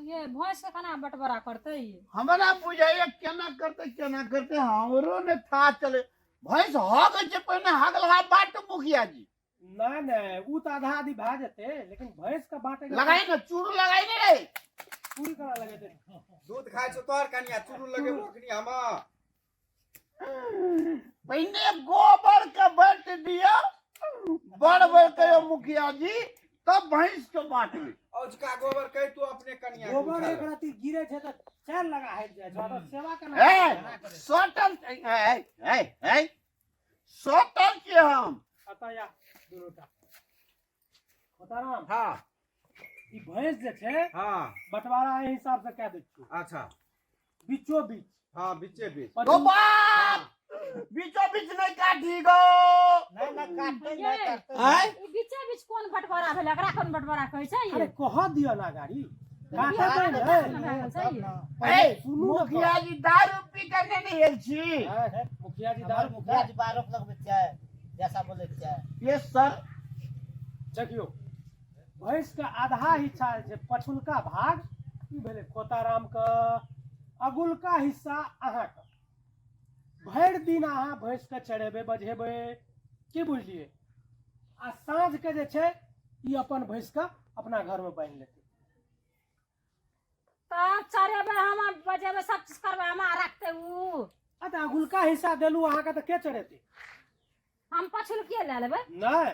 ये भैंस के केना बंटवारा करतै? हमरा बुझाइए केना करतै केना करतै, हमरो ने था चले। भैंस हग छै पहिने हगलहा बाट मुखिया जी। नहि नहि, उ तऽ आधा आधी भए जेतै, लेकिन भैंस के बाँटे के लगाई ने चूरू लगाई ने रे। चूड़ी केना लगेतै? दूध खाइ छौ तोहर कनिया, चूरू लगेबो अखनी हम। पहिने गोबर के बाँट दिअ बड़ बड़ कहियो मुखिया जी, तब भैंस के बाँटबै। औजका गोबर कहि तू अपने कनिया के गोबर उठा एक ले। रति गिरे छै तऽ चारि लगा हटि जाइ छै, तऽ सेवा केना ए सटल ए ए ए सटल छियै हम। अतः या दुनूटा खोताराम। हाँ। ई भैंस जे छै, बंटवारा एहि हिसाब से कए दै छियौ। अच्छा। बीचो बीच। हाँ, बीचे बीच। ओ बाप, बीचो बीच नहीं काटी गो। नहि नहि, काटतै नहि काटतै। आँय? ई बीचे बीच कोन बंटवारा भेलै? एकरा कोन बंटवारा कहै छै? अरे कह दिअ ना, गाड़ी काटतै नहि। छै। ए सुनू ने। मुखिया जी दारू पी के नहि आयल छी। मुखिया जी हमर दारू मुखिया जी बारोप लगबै छै, जैसा बोलै छै। Yes sir. देखियौ, भैंस के आधा हिस्सा जे छै पछुलका भाग, ई भेलै खोताराम के, अगुलका हिस्सा अहाँके। भरि दिन अहाँ भैंस के चढ़ेबै बझेबै, की बुझलियै? आ साँझ के जे छै ई अपन भैंस के अपना घर में बान्हि लेतै। तब चढ़ेबै हम, बजेबै, सब चीज करबै हम, आ रखतै उ? आ तऽ अगुलका हिस्सा देलू अहाँके तऽ के चढ़ेतै? हम पछुलके लए लेबै। नहि।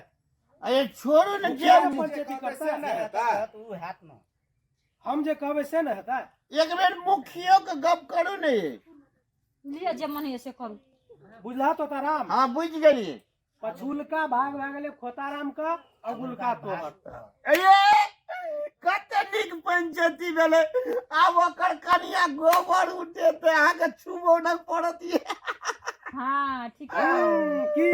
अरे छोड़ू ने, जे मुखिया ने पंचायती कहबै करतै से ने हेतै। तऽ ओ हैत ने। हम जे कहबै से ने हेतै। एक बेर मुखियो के गप करू ने। लिअ, जे मन होइए से करू। बुझला तोताराम? हाँ, बुझि गेलियै। पछुलका भाग भए गेलै खोताराम के, अगुलका तोहर। अरे कते नीक पंचायती भेलै। आब ओकर कनिया गोबर उठेतै, अहाँके छुबो नहि पड़त। ये हाँ, ठीक है। की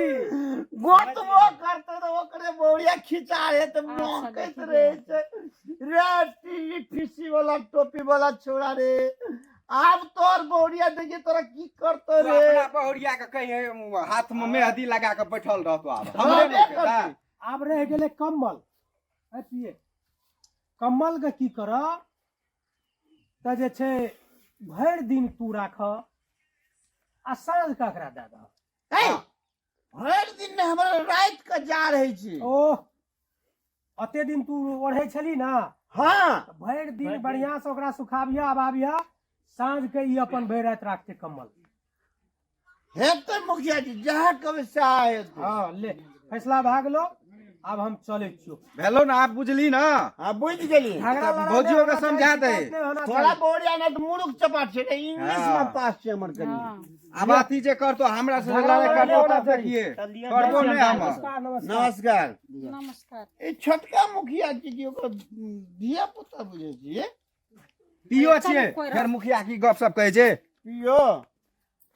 गोतबो करतै तऽ ओकरे बौरिया खिचा हेतै। अच्छा, महकैत देखिए। रहै छै रे टीवी फीसी वाला टोपी वाला छोड़ा रे, आब तोर बौरिया देखिए तोरा की करतो तू रे। अपना बहुरिया के कहिए हाथ में मेहदी लगा के बैठल रहतो, आब हमरे रहबे नहि हेतै। करतै। आब रहि गेलै कम्बल। है पिए, कम्बल के की कर तऽ जे छै भरि दिन तू राख आ साँझ के एकरा दए दह। ए, भरि दिन नहि, हमरा राति के जा रहै छी। ओह, अते दिन तू ओढ़ै छली ना? हाँ। भरि दिन बढ़िया से ओकरा सुखाबिह, आबाबिह, साँझ के ई अपन भरि राति राखते कम्बल। हेतै मुखिया जी, जहाँ कहबै सएह हेतै। हाँ, ले फैसला भए गेलो, आब हम चलै छियौ। भेलो ना, आब बुझली ना? हाँ, बुझि गेली। झगड़ा लड़ाई भौजियो नहि के होना समझा चाही, दे। शिकायत नहि होना थोड़ा चाही। बोरिया नहीं तो मुरुख चपाट छै रे, इंग्लिश हाँ। में पास छै हमर कनी। हाँ। आब अथी जे करतो हमरा से झगड़ा लड़ाई लड़ाई करतो होना तब चाही। देखिए चलिए, करबो जय नहीं हम। नमस्कार नमस्कार। नमस्कार। नमस्कार। ई छोटका मुखिया जी की ओकर धिया पुता बुझै छियै? पियो चलू, छियै। कोइ फेर मुखिया की गप सब कहै छै। पियो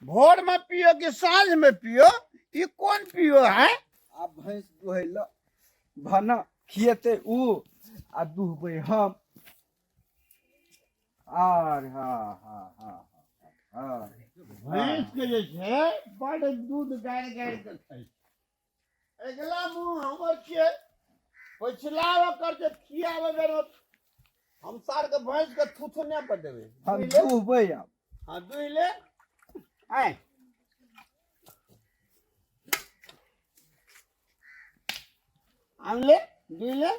भोर में पियो कि साँझ में पियो, ई कोन पियो है? आब भैंस दुहै ल भन खिएतै उ आ दुहबै हम। आर हाँ हाँ हाँ हाँ। भैंस के जे छै बड़ दूध गारि गारि के खाइ छै। अगिला मुँह हमर छियै, पछिला ओकर जे खियाबै बेर हम सार के भैंस के थुथने पर देबै। हम दुहि ले। दुहबै आब। हाँ, दुहि ले। आय आन ले, दुहि ले।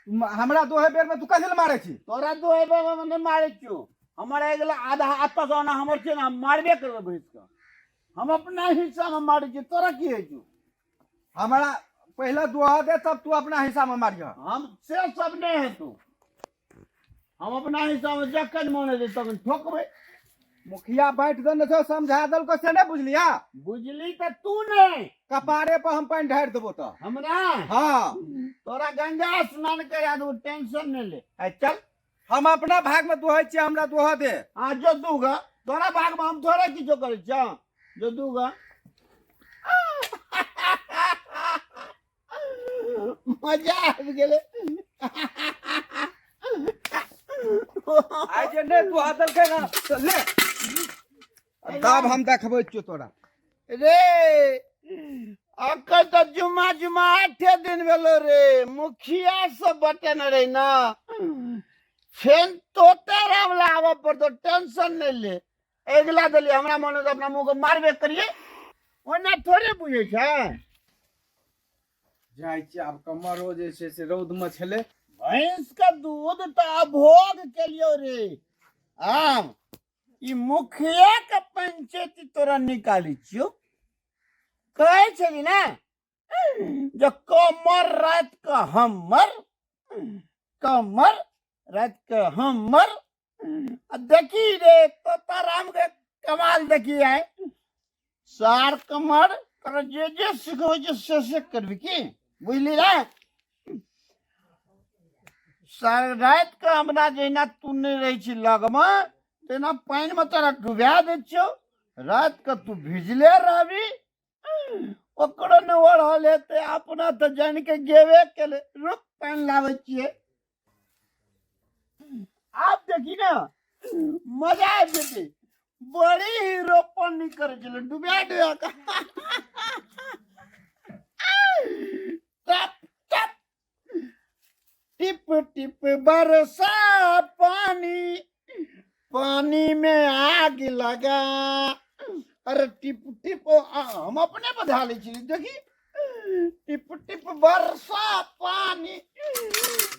हमरा दोहे बेर में तू कथी लए मारै छी? तोरा दोहे बेर में नहि मारै छियौ। हमर अगिला आधा एतऽ से ओना हमर छियै ने, हम मारबे करबै भैंस के। हम अपना हिस्सा में मारै छियै, तोरा की होइ छौ? हमरा पहिले दोहा दे, तब तू अपना हिस्सा में मारिह। हम से सब नहि हेतौ। हम अपना हिस्सा में जखन मन हेतै तखन ठोकबै। मुखिया बाँटि देने छौ, समझा देलको से नहि बुझलिया? बुझली तऽ तू नहि। कपारे पर हम पानि ढारि देबो तऽ। हमरा? हाँ। तोरा गंगा स्नान करा देबो, टेंशन नहि ले। आइ चल। हम अपना भाग में दोहै छियै, हमरा दोह दे। हाँ, जो दूगा। तोरा भाग में हम थोड़े किछो करै छियौ, जो दूगा। मजा आबि गेलै। आइ जे नहि दोह देलकै ना तऽ ले तब हम देखबै छियौ तोरा। रे अक्कर तऽ जुमा जुमा 8 दिन भेलो रे, मुखिया सब बटेने रही ना। फेन तोते राम ला आबऽ पड़तो, टेंशन नहीं ले। अगिला देलियै हमरा मन तऽ अपना मुँह के मारबे करियै, ओना थोड़े बुझै छै। जाइ छियै आब, कमरो जे छै से रौदमे छलै। भैंस के दूध तऽ अभोग केलियौ रे। आम ई मुखिया के पंचायती तोरा निकाली छियौ, कहै छली ने जे कमर राति के हमर, कमर राति के हमर। आ देखी रे तोताराम के कमाल देखी, आय सार कमर तोरा जे जे सिखबै छै से से करबी की, बुझली रे? सार राति के हमरा जहिना तू नहि रहै छी लगमे तहिना पानिमे तोरा डुबा दै छियौ, राति के तू भिजले रहबी, ओकरो ने ओढ़ल हेतै, अपना तऽ जानि के गेबे केलै। रुक, पानि लाबै छियै। आब देखी ने मजा आबि जेतै। बड़ी हीरोपन नहीं करै छलै, डुबा डुबा कऽ टप टप टिप टिप बरसा पानी, पानी में आग लगा। अरे टिप टिप हम अपने बधा लै छी। देखी, टिप टिप बरसा पानी,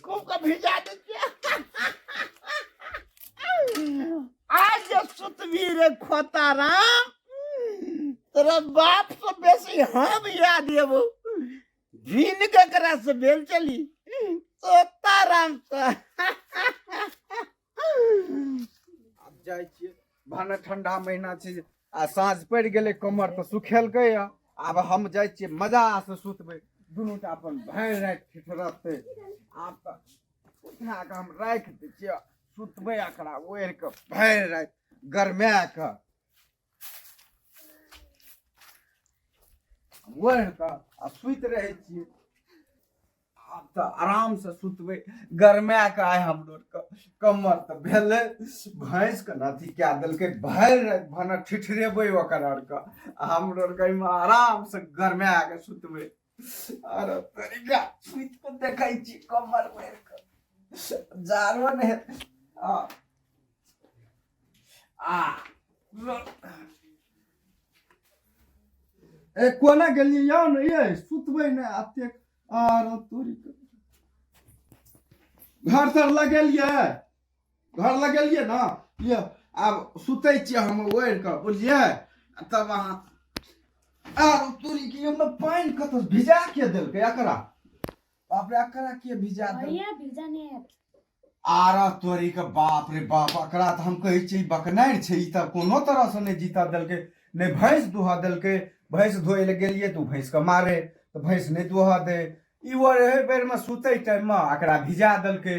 खूब के भिजा दै छियै। आज जे सुतबी रे खोताराम, तोरा बाप से बेसी हम याद एबो। भीन ककरा से भेल चली? तोताराम से। आब जाइ छियै भने ठंडा महीना छै आ साँझ पड़ि गेलै, कमर तऽ सुखेलकै। आब हम जाइ छियै, मजा से सुतबै, दुनू टा अपन भरि राति ठिठरतै। आब तऽ उठा कऽ हम राखि दै छियै, सुतबै एकरा ओढ़ि कऽ भरि राति गरमाए कऽ ओढ़ि कऽ आ सुति रहै छियै। आब तऽ आरामसँ सुतबै गरमाए कऽ। आइ हमरो आरके कमर तऽ भेलै, भैंसके ने अथी कए देलकै, भरि राति भने ठिठरेबै ओकर आरके आ हमरो आरके एहिमे आरामसँ गरमाए कऽ सुतबै। आरो तरीका सुति कऽ देखै छी, कमर ओढ़ि कऽ जाड़ो नहि हेतै। आ आ ए कोना गेलियै यौ ने ये, सुतबै ने एतेक आर तोरी के। घर तर लगेलियै, घर लगेलियै ने ये, आब सुतै छियै हम ओढ़ि कऽ, बुझलियै? आ तब अहाँ आर तोरी के एहिमे पानि कतऽ भिजा के देलकै एकरा? बाप रे, एकरा के भिजा देलकै? भैया, भिजा नहीं है। आरा तोरी के, बाप रे बाप, एकरा तऽ हम कहै छियै ई बकनारि छै। ई तऽ कोनो तरहसँ नहि जीतऽ देलकै, नहि भैंस दुहऽ देलकै। भैंस धोए लए गेलियै तऽ ओ भैंसके मारे तऽ भैंस नहि दुहऽ दै। ई ओ रहै बेरमे सुतै टाइममे एकरा भिजा देलकै।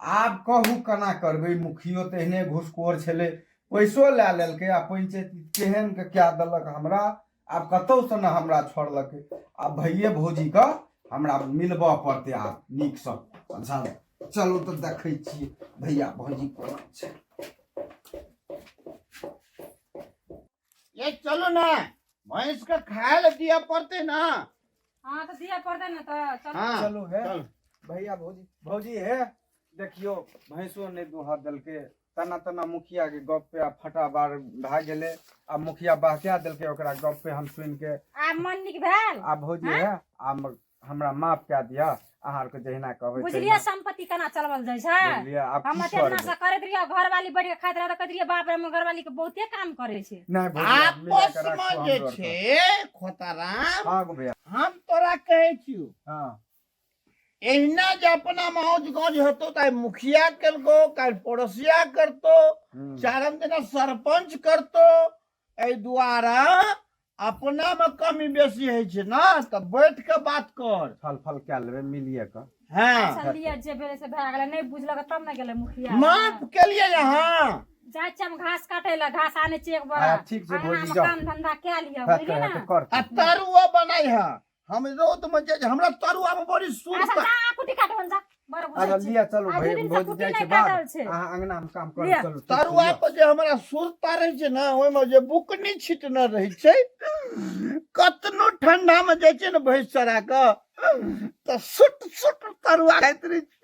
आब कहू केना करबै? मुखियो तऽ एहने घुसखोर छलै, पैसो लए लेलकै आ पंचायती केहन के कए देलक हमरा। आब कतहुसँ ने हमरा छोड़लकै। आब भैये भौजीके हमरा मिलबऽ पड़तै आब नीकसँ। अच्छा चलू तऽ देखै छियै भैया भौजी कोना छै। ये चलू ना, भैंस के खाए ले दिया पड़ते ना। हाँ तो दिया पड़ते ना, तो चल। हाँ चलू हे। चल। भैया भौजी, भौजी हे देखियौ, भैंसो नहि दुहऽ देलकै। तना तना मुखिया के गप पे आ फटा बार भए गेलै आ मुखिया बहका देलकै ओकरा गप पे हम सुनि के। आब मन नीक भेल? आ भौजी हे, आब हमरा माफ कए दिअ, अहाँ आरके जहिना कहबै बुझलियै तहिना। संपत्ति केना चलबल जाइ छै? बुझलियै, आब हम की एतना करबै? से करैत रहियै, घरवाली बैठ के खाइत रहै तऽ कहैत रहियै बाप रे, हमर घरवाली के बहुते काम करै छै। नहि भौजी, आब मिला आपस के में राखू जे हमरो आरके। छै खोताराम। हाँ गो भैया। हम तोरा कहै छियौ, हाँ। एहिना जे अपना मौज गौज हेतौ तऽ आइ मुखिया केलको, काल्हि पड़ोसिया करतो, चारम दिना सरपंच करतो। एहि दुआरे अपना में कमी बेसी होइ छै ना, तऽ बैठ के बात कर। फल फल कए लेबै मिलिए कऽ। हाँ। अच्छा लिअ, जे भेलै से भए गेलै, नहि बुझलक तब ने गेलै मुखिया। माफ केलियै अहाँ। जाइ छियै हम घास काटै लए, घास आनै छियै एक बोरा। हाँ, ठीक छै अंगना भौजी, मे जाउ। काम धंधा कए लिअ, हेतै, बुझलियै हेतै, ने? कर। आ तरुआ बनाइ है, हम रौद में जे हमरा तरुआ में बड़ी अच्छा सुरता। जा, कुटी काटबन जा, बड़ बुझै अच्छा छी। लिअ चलू आइ भैया दू दिन से भौजी कुटी जाइ नहि छै बाध, काटल छै। अहाँ अंगना मे काम करू। लिअ। चलू ठीक छै, तरुआ लिअ। पर जे हमरा सुरता रहै छै ने, ओहिमे जे बुकनी छिटने रहै छै, कतनो ठंडा में जाइ छै ने भैंस चरा कऽ तऽ सुट सुट तरुआ खाइत रहै छै।